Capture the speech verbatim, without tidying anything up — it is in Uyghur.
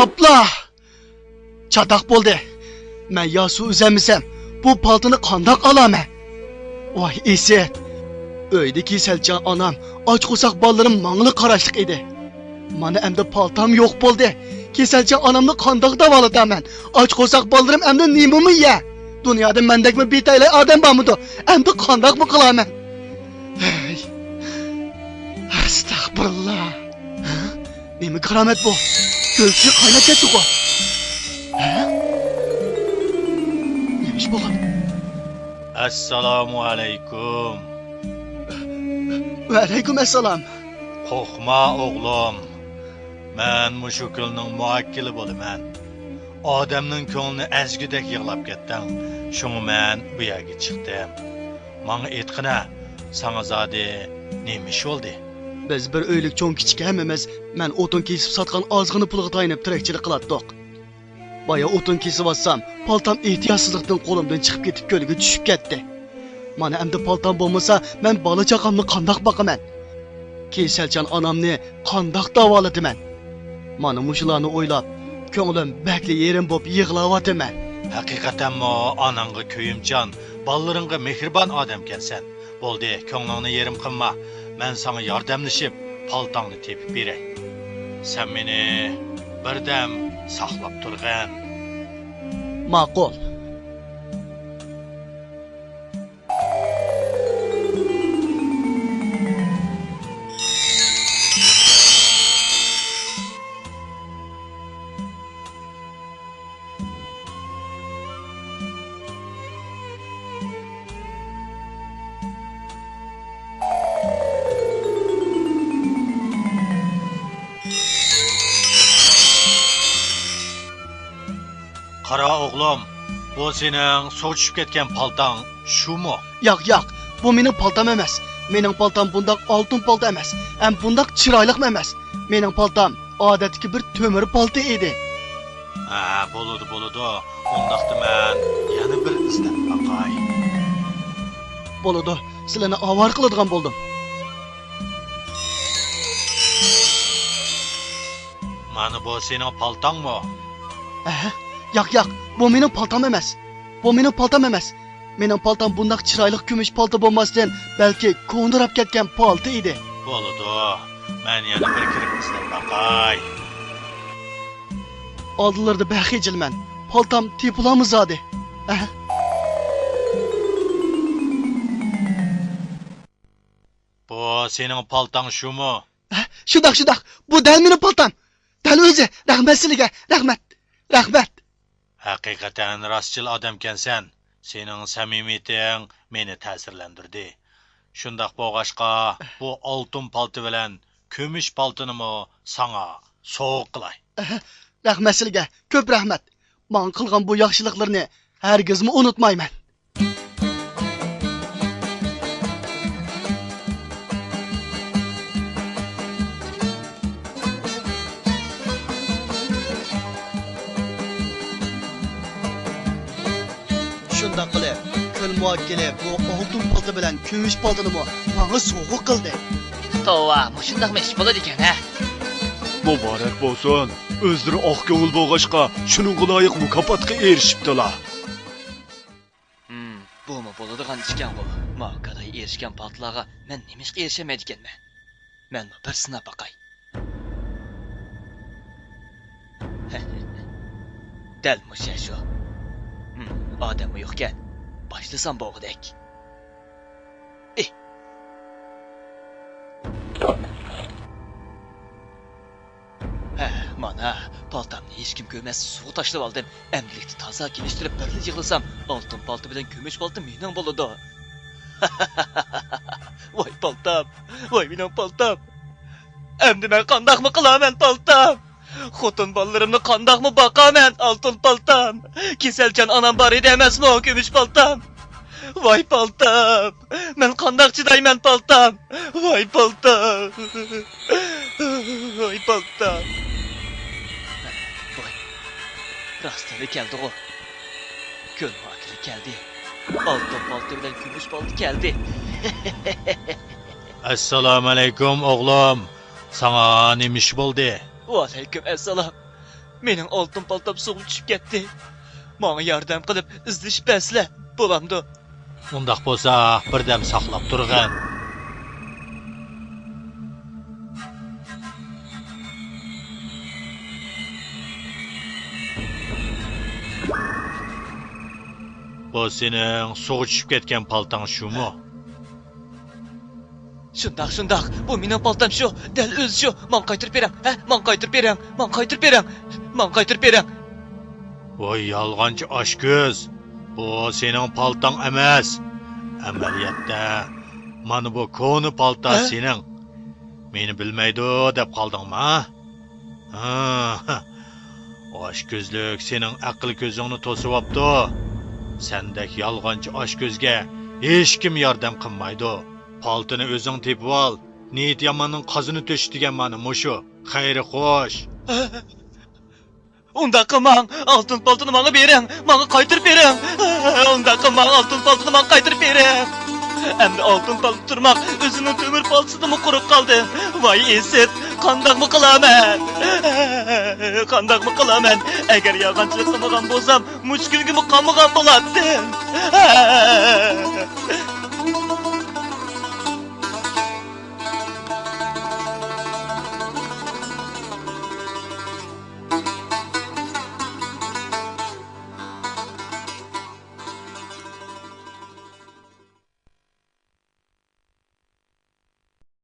ئاپلا! چاتاق بولدى. مەن يا سۇ ئۈزەلمىسەم، بۇ پالتىنى قانداق ئالامەن؟ ۋاي ئىسىت! ئۆيدە كېسەلچان ئانام، ئاچ قورساق بالىلىرىم ماڭىلا قاراشلىق ئىدى. مانا ئەمدى پالتام يوق بولدى. كېسەلچان ئانامنى قانداق داۋالىتامەن؟ ئاچ قورساق بالىلىرىم ئەمدى نېمىمۇ يە؟ دۇنيادا مەندەكمۇ بىتەيلاي ئادەم بارمىدۇ؟ ئەمدى قانداقمۇ قىلارمەن؟ ھەي! ئەستەغپۇرۇللا! ھە؟ نېمە كارامەت بۇ؟ كۆلچىكى قايناپ كەتتىغۇ؟ ھە؟ نېمە ئىش بولغان؟ ئەسسالامۇ ئەلەيكۇم. ۋەئەلەيكۇم ئەسسالام. قورقما، ئوغلۇم. مەن مۇشۇ كۆلنىڭ مۇئەككىلى بولىمەن. ئادەمنىڭ كۆڭلىنى ئەزگۈدەك يىغلاپ كەتتىڭ. شۇڭا مەن بۇ يەرگە چىقتىم. ماڭا ئېيتقىنە، ساڭا زادى نېمە ئىش بولدى؟ بىز بىر ئۆيلۈك چوڭ-كىچىك ھەممىمىز، مەن ئوتۇن كېسىپ ساتقان ئازغىنا پۇلغا تايىنىپ تىرىكچىلىك قىلاتتۇق. بايا ئوتۇن كېسىۋاتسام، پالتام ئېھتىياتسىزلىقتىن قولۇمدىن چىقىپ كېتىپ كۆلگە چۈشۈپ كەتتى. مانا ئەمدى پالتام بولمىسا، مەن بالا-چاقامنى قانداق باقىمەن؟ كېسەلچان ئانامنى قانداق داۋالىتىمەن؟ مانا مۇشۇلارنى ئويلاپ، كۆڭلۈم بەكلا يېرىم بوپ يىغلاۋاتىمەن. ھەقىقەتەنمۇ ئاناڭغا كۆيۈمچان، بالىلىرىڭغا مېھرىبان ئادەمكەنسەن. بولدى، كۆڭلۈڭنى يېرىم قىلما. مەن ساڭا ياردەملىشىپ، پالتاڭنى تېپىپ بېرەي. سەن مېنى بىردەم ساقلاپ تۇرغىن. ماقۇل. قارا ئوغلۇم، بۇ سېنىڭ سۇغا چۈشۈپ كەتكەن پالتاڭ شۇمۇ؟ ياق، ياق، بۇ مېنىڭ پالتام ئەمەس. مېنىڭ پالتام بۇنداق ئالتۇن پالتا ئەمەس، ھەم بۇنداق چىرايلىقمۇ ئەمەس. مېنىڭ پالتام ئادەتتىكى بىر تۆمۈر پالتا ئىدى. ھە، بولىدۇ، بولىدۇ. ئۇنداقتا مەن يەنە بىر ئىزدەپ باقاي. بولىدۇ، سىلىنى ئاۋارە قىلىدىغان بولدۇم. مانا بۇ سېنىڭ پالتاڭمۇ؟ ھە؟ ياق، ياق، بۇ مېنىڭ پالتام ئەمەس. بۇ مېنىڭ پالتام ئەمەس. مېنىڭ پالتام بۇنداق چىرايلىق كۈمۈش پالتا بولماستىن، بەلكى كوندىراپ كەتكەن پالتا ئىدى. بولىدۇ. مەن يەنە بىر كىرىپ ئىزدەپ باقاي. ئالدىلىرىدا بەك خىجىلمەن. پالتام تېپىلامۇ زادى؟ ئەھ. بۇ سېنىڭ پالتاڭ شۇمۇ؟ ئەھ، شۇنداق، شۇنداق. بۇ دەل مېنىڭ پالتام. دەل ئۆزى. رەھمەت سىلىگە. رەھمەت. رەھمەت. ھەقىقەتەن راستچىل ئادەمكەنسەن. سېنىڭ سەمىمىيىتىڭ مېنى تەسىرلەندۈردى. شۇنداق بولغاچقا، بۇ ئالتۇن پالتا بىلەن كۈمۈش پالتىنىمۇ ساڭا سوۋغا قىلاي. رەھمەت سىلىگە، كۆپ رەھمەت. ماڭا قىلغان بۇ ياخشىلىقلىرىنى ھەرگىزمۇ ئۇنتۇمايمەن. شۇنداق قىلىپ، كۆل مۇئەككىلى بۇ ئالتۇن پالتا بىلەن كۈمۈش پالتىنىمۇ ماڭا سوۋغا قىلدى. توۋا، مۇشۇنداقمۇ ئىش بولىدىكەن ھە؟ مۇبارەك بولسۇن، ئۆزلىرى ئاق كۆڭۈل بولغاچقا، شۇنىڭغا لايىق مۇكاپاتقا ئېرىشىپتىلا. ھىم، بۇمۇ بولىدىغان ئىشكەنغۇ. ماۋۇ گاداي ئېرىشكەن پالتىلارغا مەن نېمىشقا ئېرىشەلمەيدىكەنمەن؟ مەنمۇ بىر سىناپ باقاي. دەل مۇشۇ شۇ. ھىم، ئادەممۇ يوقكەن. باشلىسام بولغۇدەك. ئېھ. ھە، مانا، پالتامنى ھېچكىم كۆرمەستىن سۇغا تاشلىۋالدىم. ئەمدىلىكتە تازا كېلىشتۈرۈپ بىرلا يىغلىسام، ئالتۇن پالتا بىلەن كۈمۈش پالتا مېنىڭ بولىدۇ. ۋاي پالتام، ۋاي مېنىڭ پالتام. ئەمدى مەن قانداقمۇ قىلارمەن، پالتام؟ خوتۇن بالىلىرىمنى قانداقمۇ باقارمەن، ئالتۇن پالتام؟ كېسەلچان ئانام بار ئىدى ئەمەسمۇ، كۈمۈش پالتام؟ ۋاي پالتام! مەن قانداق چىدايمەن، پالتام؟ ۋاي پالتام! ۋاي پالتام! ۋاي، راستلا كەلدىغۇ. كۆل مۇئەككىلى كەلدى. ئالتۇن پالتا بىلەن كۈمۈش پالتا كەلدى. ئەسسالامۇئەلەيكۇم، ئوغلۇم. ساڭا نېمە ئىش بولدى؟ ۋەئەلەيكۇم ئەسسالام. مېنىڭ ئالتۇن پالتام سۇغا چۈشۈپ كەتتى. ماڭا ياردەم قىلىپ ئىزدىشىپ بەرسىلە، بولامدۇ؟ ئۇنداق بولسا، بىردەم ساقلاپ تۇرغىن. بۇ سېنىڭ سۇغا چۈشۈپ كەتكەن پالتاڭ شۇمۇ؟ شۇنداق، شۇنداق. بۇ مېنىڭ پالتام شۇ. دەل ئۆزى شۇ. ماڭا قايتۇرۇپ بېرىڭ. ھە، ماڭا قايتۇرۇپ بېرىڭ. ماڭا قايتۇرۇپ بېرىڭ. ماڭا قايتۇرۇپ بېرىڭ. ۋاي يالغانچى ئاچكۆز. بۇ سېنىڭ پالتاڭ ئەمەس. ئەمەلىيەتتە، مانا بۇ كونا پالتا ھە؟ سېنىڭ. مېنى بىلمەيدۇ دەپ قالدىڭمۇ، ھە؟ ھا، ئاچكۆزلۈك سېنىڭ ئەقىل كۆزۈڭنى توسۇۋاپتۇ. سەندەك يالغانچى ئاچكۆزگە ھېچكىم ياردەم قىلمايدۇ. پالتىنى ئۆزۈڭ تېپىۋال. نىيىتى ياماننىڭ قازىنى تۆشۈك دېگەن مانا مۇشۇ. خەيرى خوش. ئۇنداق قىلماڭ، ئالتۇن پالتىنى ماڭا بېرىڭ، ماڭا قايتۇرۇپ بېرىڭ. ئۇنداق قىلماڭ، ئالتۇن پالتىنى ماڭا قايتۇرۇپ بېرىڭ. ئەمدى ئالتۇن پالتا تۇرماق ئۆزىنىڭ تۆمۈر پالتىسىدىنمۇ قۇرۇق قالدى. ۋاي ئىسىت، قانداقمۇ قىلامەن؟ قانداقمۇ قىلامەن؟ ئەگەر يالغانچىلىق قىلمىغان بولسام، مۇشۇ كۈنگىمۇ قالمىغان بولاتتىم.